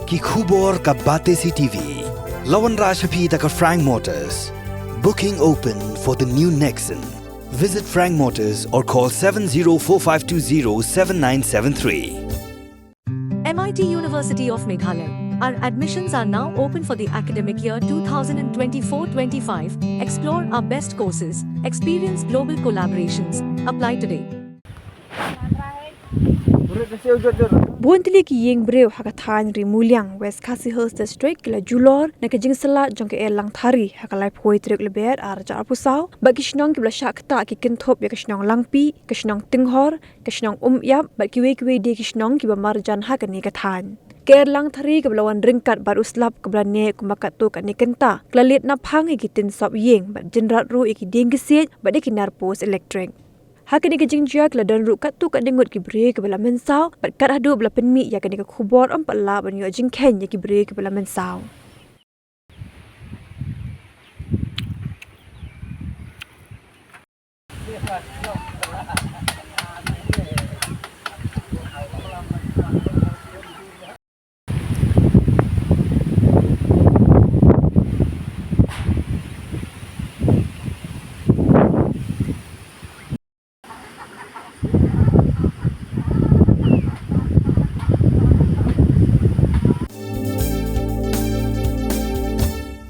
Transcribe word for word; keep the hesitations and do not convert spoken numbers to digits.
Ki khubor ka Batesi T V. La wanrah sha phi da ka Frank Motors. Booking open for the new Nexon. Visit Frank Motors or call seven zero four five two zero seven nine seven three. M I T University of Meghalaya. Our admissions are now open for the academic year two thousand twenty-four twenty-five. Explore our best courses, experience global collaborations. Apply today. Bun tylli ki ïing briew ha ka thaiñ Rimuliang, West Khasi Hills District, ki la julor na ka jingsyllad jong ka Erlang Thari ha ka laiphew tarik Lber arhajar arphew saw bad ki shnong kiba la shah ktah ki kynthup ïa ka shnong Langpih, ka shnong Tinghor, ka shnong Umïap bad kiwei kiwei de ki shnong kiba marjan ha kane ka thaiñ. Ka Erlang Thari kaba la wan ryngkat bad u slap kaba la neh kumba katto katne kynta ka la leit naphang ïa ki tynsop ïing bad jynrat ruh ïa ki dieng kisiej bad ïa ki nar post elektrik. Ha kane ka jingjia ki la don ruh katto katne ngut ki briew kiba la mynsaw bad kat haduh ba la pynmih ïa kane ka khubor ym pat lah ban ïoh jingkheiñ ïa ki briew kiba la mynsaw.